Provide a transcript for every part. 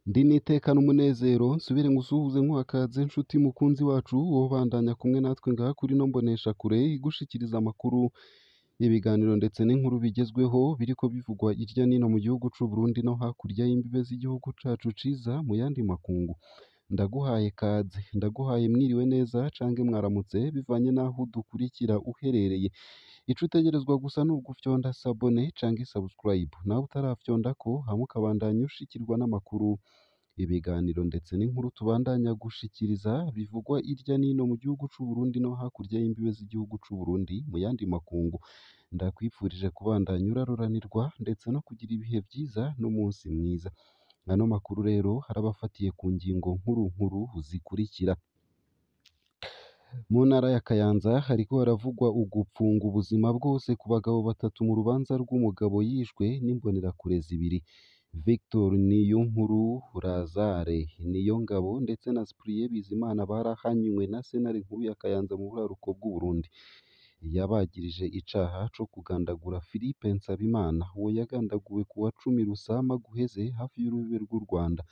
Ndi n'iteka n'umunezero nsubire ngusuhuze nkuhakaze nshuti mukunzi wacu wobandanya kumwe natwe ngaha kuri ino mboneshakure igushikiriza amakuru, ibiganiro ndetse n'inkuru bigezweho biriko bivugwa irya nino mu gihugu c'u Burundi no hakurya y'imbibe z'igihugu cacu ciza mu yandi makungu. Ndaguhaye kaze, ndaguhaye mwiriwe neza canke mwaramutse bivanye n'aho udukurikira uherereye. Ico utegerezwa gusa ni ugufyonda sabone canke subscribe, nawe utarafyondako hama ukabandanya ushikirwa n'amakuru, ibiganiro ndetse n'inkuru tubandanya gushikiriza bivugwa irya nino mu gihugu c'u Burundi no hakurya y'imbibe z'igihugu c'u Burundi mu yandi makungu. Ndakwifurije kubandanya uraroranirwa ndetse no kugira ibihe vyiza n'umunsi mwiza. Ano makuru rero arabafatiye ku ngingo nkuru nkuru zikurikira. Mu ntara ya Kayanza hariko haravugwa ugupfunga ubuzima bwose ku bagabo batatu mu rubanza rw'umugabo yishwe n'imbonerakure zibiri. Victor Niyonkuru, Lazare Niyongabo ndetse na Cyprien Bizimana barahanywe na sentare nkuru ya Kayanza mu buraruko bw'Uburundi. Yabagirije icaha co kugandagura Philippe Nsabimana, uwo yagandaguwe kuwa cumi Rusama guheze hafi y'urubibe rw'u Rwanda.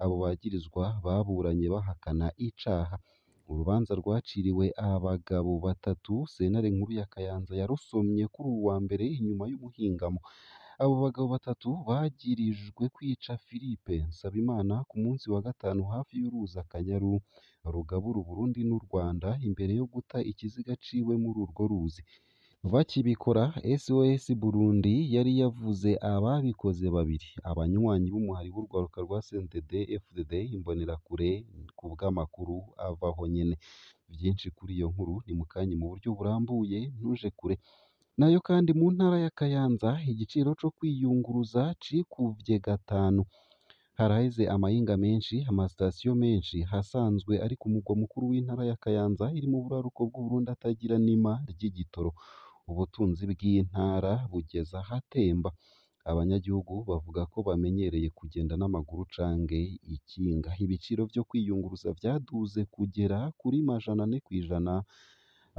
Abo bagirizwa baburanye bahakana icaha. Urubanza rwaciriwe abagabo batatu sentare nkuru ya Kayanza yarusomye kuri uwu wa mbere inyuma y'umuhingamo. Abo bagabo batatu bagirijwe kwica Philippe Nsabimana ku munsi wa gatanu hafi y'uruzi Akanyaru rugabura Uburundi n'u Rwanda imbere yo guta ikiziga ciwe muri urwo ruzi. Bakibikora SOS Burundi yari yavuze ababikoze babiri, abanywanyi b'umuhari w'urwaruka rwa CNDD-FDD Imbonerakure kubw'amakuru avaho nyene. Vyinshi kuri iyo nkuru ni mukanya mu buryo burambuye ntuje kure. Nayo kandi mu ntara ya Kayanza igiciro co kwiyunguruza cikuvye gatanu. Haraheze amahinga menshi, amasitasiyo menshi asanzwe ari ku mugwa mukuru w'intara ya Kayanza iri mu buraruko bw'Uburundi atagira nima ry'igitoro. Ubutunzi bw'intara bugeze ahatemba. Abanyagihugu bavuga ko bamenyereye kugenda n'amaguru canke ikinga. Ibiciro vyo kwiyunguruza vyaduze kugera kuri 400%,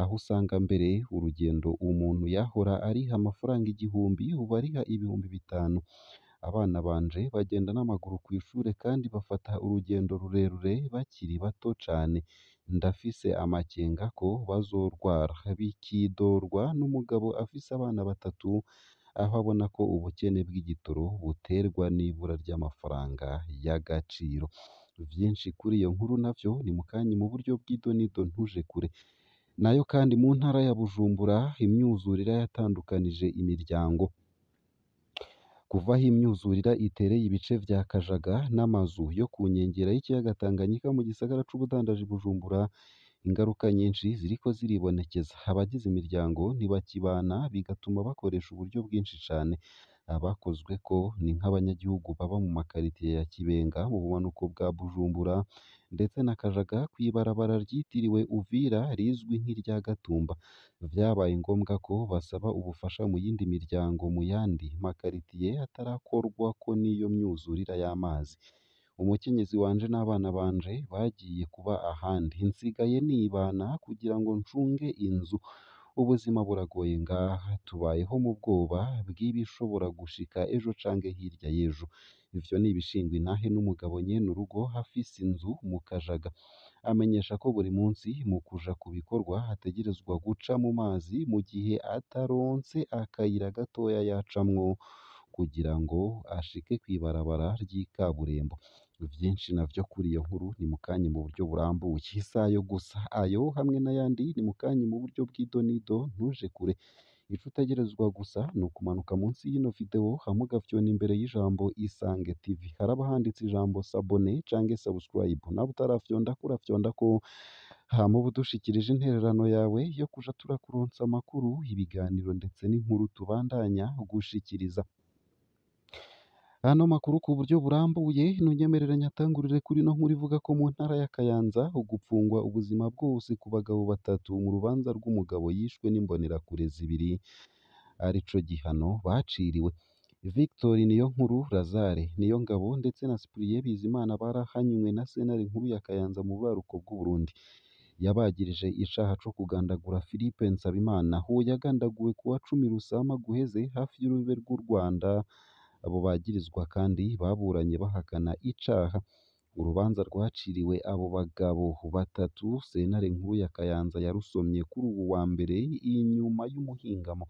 aho usanga mbere urugendo umuntu yahora ariha amafaranga 1000 ubu ariha 5000. Abana banje bagenda n'amaguru kw'ishure kandi bafata urugendo rurerure bakiri bato cane. Ndafise amakenga ko bazorwara. Bikidorwa n'umugabo afise abana batatu, aho abona ko ubukene bw'igitoro buterwa n'ibura ry'amafaranga y'agaciro. Vyinshi kuri iyo nkuru navyo ni mukanya mu buryo bw'idonido ntuje kure. Nayo kandi mu ntara ya Bujumbura imyuzurira yatandukanije imiryango. Kuva aho imyuzurira itereye ibice vya Kajaga n'amazu yo ku nkengera y'ikiyaga Tanganyika mu gisagara c'ubudandaji Bujumbura, ingaruka nyinshi ziriko ziribonekeza. Abagize imiryango ntibakibana bigatuma bakoresha uburyo bwinshi cane. Abakozweko ni nk'abanyagihugu baba mu makaritiye ya Kibenga mu bumanuko bwa Bujumbura ndetse na Kajaga kw'ibarabara ryitiriwe Uvira rizwi nk'irya Gatumba. Vyabaye ngombwa ko basaba ubufasha mu yindi miryango mu yandi makaritiye atarakorwako n'iyo myuzurira y'amazi. Umukenyezi wanje n'abana banje bagiye kuba ahandi, nsigaye nibana kugira ngo ncunge inzu. Ubuzima buragoye ngaha, tubayeho mu bwoba bw'ibishobora gushika ejo canke hirya y'ejo. Ivyo ni ibishingwa intahe n'umugabo nyene urugo afise inzu mu Kajaga. Amenyesha ko buri munsi mu kuja ku bikorwa ategerezwa guca mu mazi mu gihe ataronse akayira gatoya yacamwo kugira ngo ashike kw'ibarabara ry'ikaburimbo. Vyinshi navyo kuri iyo nkuru ni mukanya mu buryo burambuye. Isayo gusa ayo hamwe n'ayandi ni mukanya mu buryo bw'idonido ntuje kure. Ico utegerezwa gusa ni ukumanuka munsi y'ino video hama ugafyona imbere y'ijambo Isange TV. Haraba handitse ijambo sabone canke subscribe. Nawe utarafyondako urafyondako hama uba udushikirije intererano yawe yo kuja turakuronsa amakuru, ibiganiro ndetse n'inkuru tubandanya gushikiriza. Ano makuru ku buryo burambuye ntunyemerere nyatangurire kuri ino nkuru ivuga ko mu ntara ya Kayanza ugupfungwa ubuzima bwose ku bagabo batatu mu rubanza rw'umugabo yishwe n'imbonerakure zibiri arico gihano baciriwe. Victor Niyonkuru, Lazare Niyongabo ndetse na Cyprien Bizimana barahanywe na sentare nkuru ya Kayanza mu buraruko bw'Uburundi. Yabagirije icaha co kugandagura Philippe Nsabimana, uwo yagandaguwe kuwa 10 Rusama guheze hafi y'urubibe rw'u Rwanda. Abo bagirizwa kandi baburanye bahakana icaha. Urubanza rwaciriwe abo bagabo batatu sentare nkuru ya Kayanza yarusomye kuri uwu wa mbere inyuma y'umuhingamo.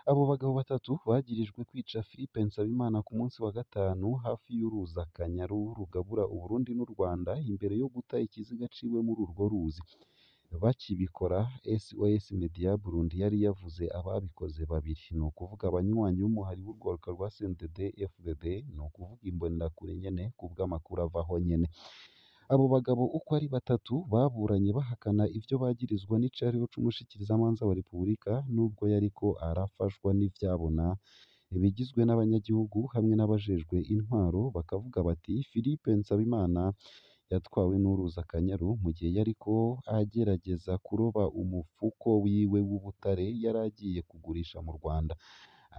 Abo bagabo batatu bagirijwe kwica Philippe Nsabimana ku munsi wa gatanu hafi y'uruzi Akanyaru rugabura Uburundi n'u Rwanda imbere yo guta ikiziga ciwe muri urwo ruzi. Bakibikora SOS Media Burundi yari yavuze ababikoze babiri, ni ukuvuga abanywanyi b'umuhari w'urwaruka rwa CNDD FDD, ni ukuvuga imbonerakure nyene kubw'amakuru avaho nyene. Abo bagabo uko ari batatu baburanye bahakana ivyo bagirizwa n'icariho c'umushikirizamanza wa Repubulika nubwo yariko arafashwa n'ivyabona bigizwe n'abanyagihugu hamwe n'abajejwe intwaro, bakavuga bati Philippe Nsabimana yatwawe n'uruzi Akanyaru mu gihe yariko agerageza kuroba umufuko wiwe w'ubutare yari agiye kugurisha mu Rwanda.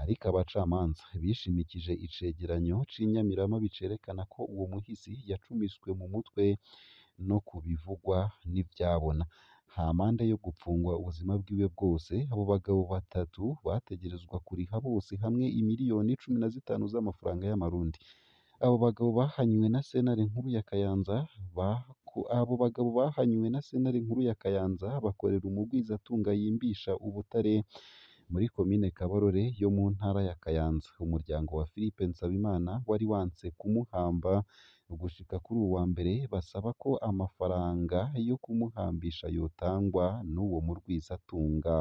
Ariko abacamanza bishimikije icegeranyo c'inyamirama bicerekana ko uwo muhisi yacumiswe mu mutwe no kubivugwa n'ivyabona. Hampande yo gupfungwa ubuzima bwiwe bwose, abo bagabo batatu bategerezwa kuriha bose hamwe imiliyoni 15 z'amafaranga y'amarundi. Abo bagabo bahanywe na sentare nkuru ya Kayanza abo bagabo bahanywe na sentare nkuru ya Kayanza bakorera umugwizatunga yimbisha ubutare muri komine Kabarore yo mu ntara ya Kayanza. Umuryango wa Philippe Nsabimana wari wanse kumuhamba gushika kuri uwu wa mbere, basaba ko amafaranga yo kumuhambisha yotangwa n'uwo murwizatunga.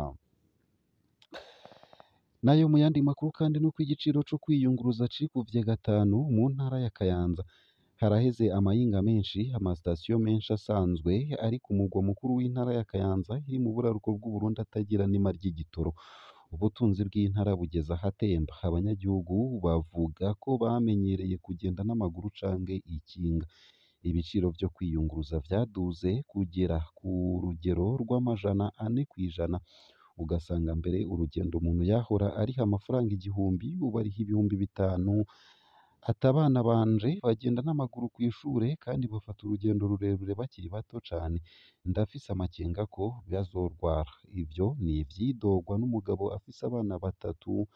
Nayo mu yandi makuru kandi nuko igiciro co kwiyunguruza cikuvye gatanu mu ntara ya Kayanza. Haraheze amayinga menshi, amasitasiyo menshi asanzwe ari ku mugwa mukuru w'intara ya Kayanza iri mu buraruko bw'Uburundi atagira n'ima ry'igitoro. Ubutunzi bw'intara bugeze ahatemba. Abanyagihugu bavuga ko bamenyereye kugenda n'amaguru canke ikinga. Ibiciro vyo kwiyunguruza vyaduze kugera ku rugero rw'400%, ugasanga mbere urugendo umuntu yahora ariha amafaranga 1000 ubu ariha 5000. Ati abana banje bagenda n'amaguru kw'ishure kandi bafata urugendo rurerure bakiri bato cane, ndafise amakenga ko bazorwara. Ivyo ni ivyidogwa n'umugabo afise abana batatu,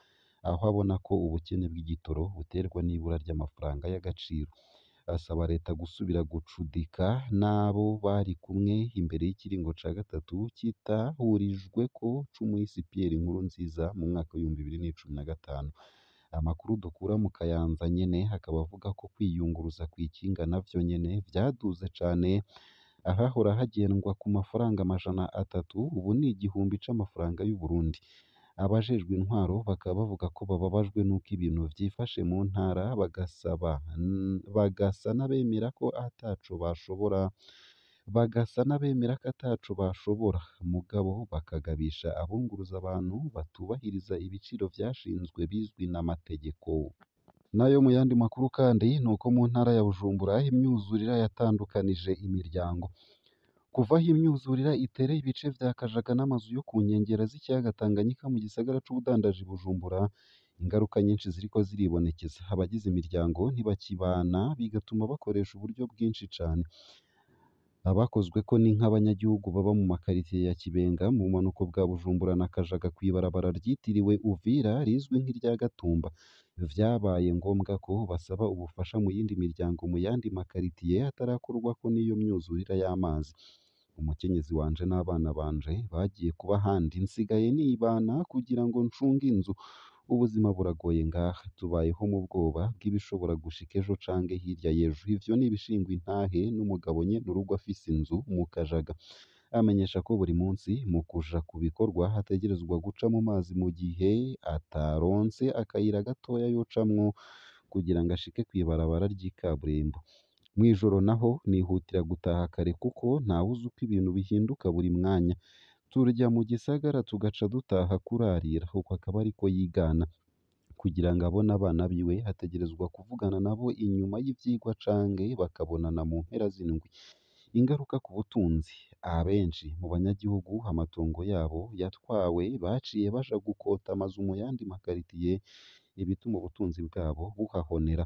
aho abona ko ubukene bw'igitoro buterwa n'ibura ry'amafaranga y'agaciro. Asaba leta gusubira gucudika n'abo bari kumwe imbere y'ikiringo ca gatatu kitahurijweko c'umuhisi Pierre Nkurunziza mu mwaka w'2015. Amakuru dukura mu Kayanza nyene akaba avuga ko kwiyunguruza kw'ikinga navyo nyene vyaduze cane, ahahora hagendwa ku mafaranga 300 ubu ni 1000 c'amafaranga y'Uburundi. Abajejwe intwaro bakaba bavuga ko bababajwe n'uko ibintu vyifashe mu ntara, bagasa n'abemera ko ataco bashobora bagasa n'abemera ko ataco bashobora, mugabo bakagabisha abunguruza abantu batubahiriza ibiciro vyashinzwe bizwi n'amategeko. Nayo mu yandi makuru kandi nuko mu ntara ya Bujumbura imyuzurira yatandukanije imiryango. Kuva aho imyuzurira itereye ibice vya Kajaga n'amazu yo ku nkengera z'ikiyaga Tanganyika mu gisagara c'ubudandaji Bujumbura, ingaruka nyinshi ziriko ziribonekeza. Abagize imiryango ntibakibana bigatuma bakoresha uburyo bwinshi cane. Abakozweko ni nk'abanyagihugu baba mu makaritiye ya Kibenga mu bumanuko bwa Bujumbura na Kajaga kw'ibarabara ryitiriwe Uvira rizwi nk'irya Gatumba. Vyabaye ngombwa ko basaba ubufasha mu yindi miryango mu yandi makaritiye atarakorwako n'iyo myuzurira y'amazi. Umukenyezi wanje n'abana banje bagiye kuba ahandi, nsigaye nibana kugira ngo ncunge inzu. Ubuzima buragoye ngaha, tubayeho mu bwoba bw'ibishobora gushika ejo canke hirya y'ejo. Ivyo ni ibishingwa intahe n'umugabo nyene urugo afise inzu mu Kajaga. Amenyesha ko buri munsi mu kuja ku bikorwa hategerezwa guca mu mazi mu gihe ataronse akayira gatoya yocamwo kugira ngo ashike kw'ibarabara ry'ikaburimbo. Mw'ijoro naho nihutira gutaha kare kuko ntawuzi uko ibintu bihinduka buri mwanya. Turya mu gisagara tugaca dutaha kurarira, uko akaba ariko yigana. Kugira ngo abone abana biwe ategerezwa kuvugana nabo inyuma y'ivyigwa canke bakabonana mu mpera z'indwi. Ingaruka ku butunzi, abenshi mu banyagihugu amatongo yabo yatwawe baciye baja gukota amazu mu yandi makaritiye, ibituma ubutunzi bwabo buhahonera.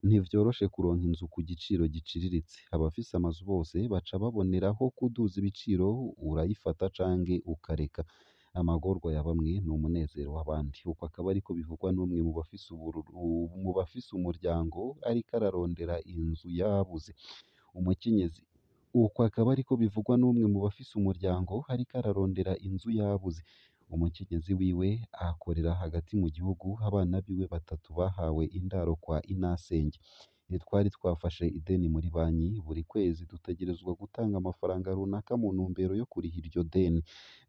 Ntivyoroshe kuronka inzu ku giciro giciriritse. Abafise amazu bose baca baboneraho kuduza ibiciro, urayifata canke ukareka. Amagorwa ya bamwe ni umunezero w'abandi. Uko akaba ariko bivugwa n'umwe mu bafise umuryango ariko ararondera inzu yabuze. Umukenyezi uko akaba ariko bivugwa n'umwe mu bafise umuryango ariko ararondera inzu yabuze. Umukenyezi wiwe akorera hagati mu gihugu, abana biwe batatu bahawe indaro kwa inasenge. Twari twafashe ideni muri banki, buri kwezi dutegerezwa gutanga amafaranga runaka mu ntumbero yo kuriha iryo deni.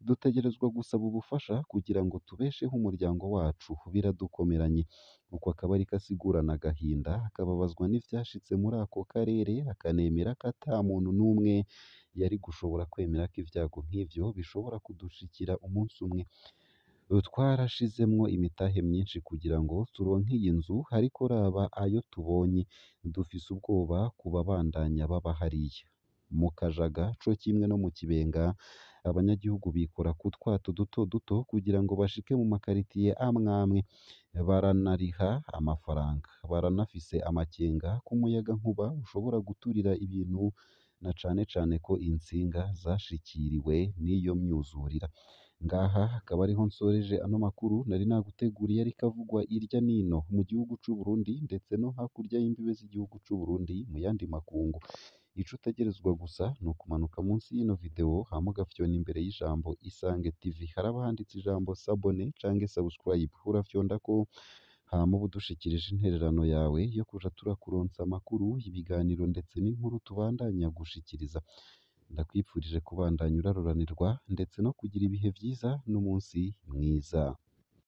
Dutegerezwa gusaba ubufasha kugira ngo tubesheho umuryango wacu, biradukomeranye. Uko akaba ariko asigurana agahinda, akababazwa n'ivyashitse muri ako karere, akanemera ko ata muntu n'umwe yari gushobora kwemera ko ivyago nk'ivyo bishobora kudushikira umunsi umwe. Twarashizemwo imitahe myinshi kugira ngo turonke iyi nzu, ariko raba ayo tubonye, dufise ubwoba ku babandanya baba hariya. Mu Kajaga co kimwe no mu Kibenga, abanyagihugu bikora ku twato duto duto kugira ngo bashike mu makaritiye amwe amwe, baranariha amafaranga, baranafise amakenga ko umuyagankuba ushobora guturira ibintu na cane cane ko intsinga zashikiriwe n'iyo myuzurira. Ngaha akaba ariho nsoreje ano makuru nari naguteguriye ariko avugwa irya nino mu gihugu c'u Burundi ndetse no hakurya y'imbibe z'igihugu c'u Burundi mu yandi makungu. Ico utegerezwa gusa ni ukumanuka munsi y'ino video hama ugafyona imbere y'ijambo Isange TV, haraba handitse ijambo s'abonner canke subscribe, urafyondako hama uba udushikirije intererano yawe yo kuja turakuronsa amakuru, ibiganiro ndetse n'inkuru tubandanya gushikiriza. Ndakwifurije kubandanya uraroranirwa ndetse no kugira ibihe vyiza n'umunsi mwiza.